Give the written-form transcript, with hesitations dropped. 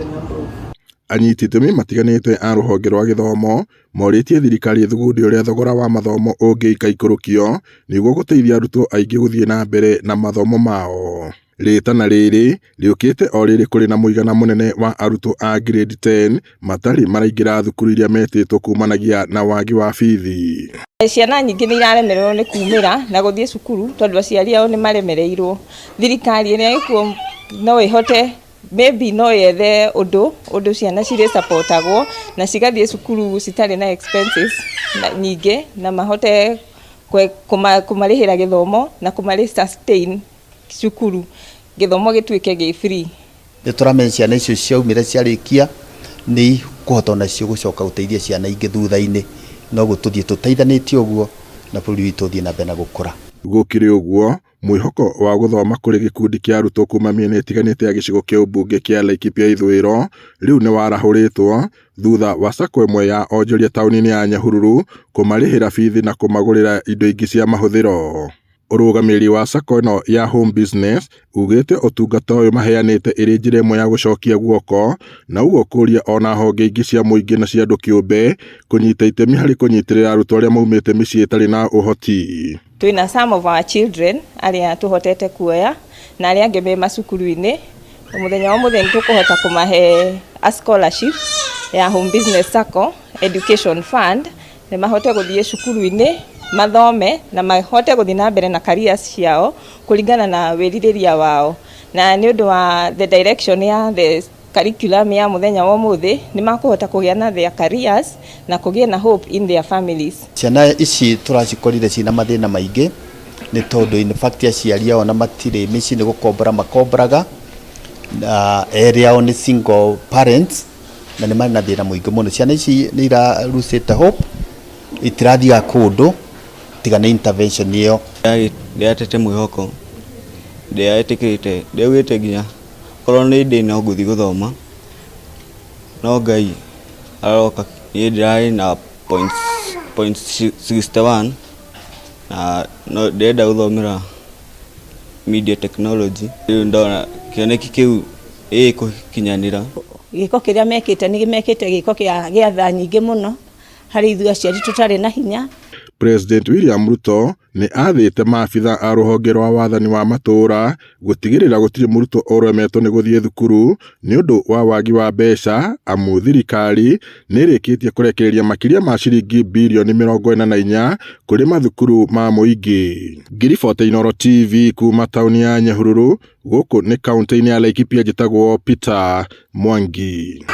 The number of Anyiti itemi matiganĩte a rũhonge rwa gĩthomo morĩtie thirikari ĩthugunde ũrĩa thogora wa mathomo ũngĩikaikũrũkio nĩguo gũteithia arutwo aingĩ gũthiĩ na mbere na mathomo mao. Rĩtana rĩrĩ rĩũkĩte o rĩrĩ kũrĩ na mũigana mũnene wa arutwo a grade 10 matarĩ maraingĩra thukuru iria metĩtwo kumanagia na wagi wa bithi. Ciana nyingĩ nĩ iraremererwo nĩ kumĩra na gũthiĩ cukuru tondũ aciari ao nĩ maremereirwo. Thirikari ĩrĩa ĩkuo no ĩhote, maybe no yethe ũndũ ciana cirĩ supportagwo na cigathiĩ cukuru citarĩ na expenses na nyingĩ, na mahote kũmarĩhĩra gĩthomo na kũmarĩ sustain cukuru, gĩthomo gĩtuĩke gĩ free. Nĩ tũramenya ciana icio ciaumĩra ciarĩkia nĩ ikũhota onacio gũcoka gũteithia ciana ingĩ thutha-inĩ, noguo tũthiĩ tũteithanĩtie ũguo na bũrũri witũ ũthiĩ na mbere na gũkũra. Gũkĩrĩ ũguo, mwĩhoko wa gũthoma kũrĩ gĩkundi kĩa arutwo kuma mĩena ĩtiganĩte ya gĩcigo kĩa ũmbunge kĩa Laikipia ithũĩro rĩu nĩ warahũrĩtwo thutha wa sacco ĩmwe ya onjoria taũni-inĩ ya Nyahururu kũmarĩhĩra bithi na kũmagũrĩra indo ingĩ cia mahũthĩro. Ũrũgamĩrĩri wa sacco ĩno ya Home Business ugĩte ũtungata ũyũ maheanĩte ĩrĩ njĩra ĩmwe ya gũcokia guoko na ũguo kũria ona honge ingĩ cia mũingĩ na cia andũ kĩũmbe kũnyita itemi harĩ kũnyitĩrĩra arutwo arĩa maumĩte mĩciĩ ĩtarĩ na ũhoti. Twĩna some of our children arĩa tũhotete kuoya na arĩa angĩ me macukuru-inĩ. Mũthenya wa ũmũthĩ nĩ tũkũhota kũmahe a scholarship ya Home Business Sacco Education Fund, nĩ mahote gũthiĩ cukuru-inĩ mathome na mahote gũthiĩ na mbere na careers ciao kũringana na wĩrirĩria wao. Na nĩ ũndũ wa the direction ya the curriculum ya mũthenya wa ũmũthĩ, nĩ makũhota kũgĩa na their careers na kũgĩe na hope in their families. Ciana ici tũracikorire ciĩna mathĩna maingĩ nĩ tondũ in fact aciari ao na matirĩ mĩciĩ, nĩ gũkombora makomboraga, na erĩ ao nĩ single parents na nĩ marĩ na thĩna mũingĩ mũno. Ciana ici nĩ irarucĩte hope, itirathiaga kũndũ tiga nĩ intervention ĩyo. Ndĩratete mwĩhoko, ndĩretĩkĩrĩte, ndĩraugĩte nginya korwo nĩ ndĩ no ngũthiĩ gũthoma, no Ngai aroka. Niĩ ndĩrarĩ na point 61 na no ndĩrenda gũthomera media technology. Rĩu ndona kĩoneki kĩu gĩgũkinyanĩra. Gĩko kĩrĩa mekĩte nĩ mekĩte gĩko gĩa tha nyingĩ mũno harĩ ithuĩ aciari tũtarĩ na hinya. President William Ruto nĩ athĩte maabitha a rũhonge rwa wathani wa matũũra gũtigĩrĩra gũtirĩ mũrutwo ũremetwo nĩ gũthiĩ thukuru nĩ ũndũ wa wagi wa mbeca, amu thirikari nĩ ĩrĩkĩtie kũrekereria makĩria ma ciringi birioni 44 kũrĩ mathukuru ma mũingĩ. Ngĩribota Inooro TV kuma taũni ya Nyahururu, gũkũ nĩ kaũntĩ-inĩ ya Laikipia, njĩtagwo Peter Mwangi.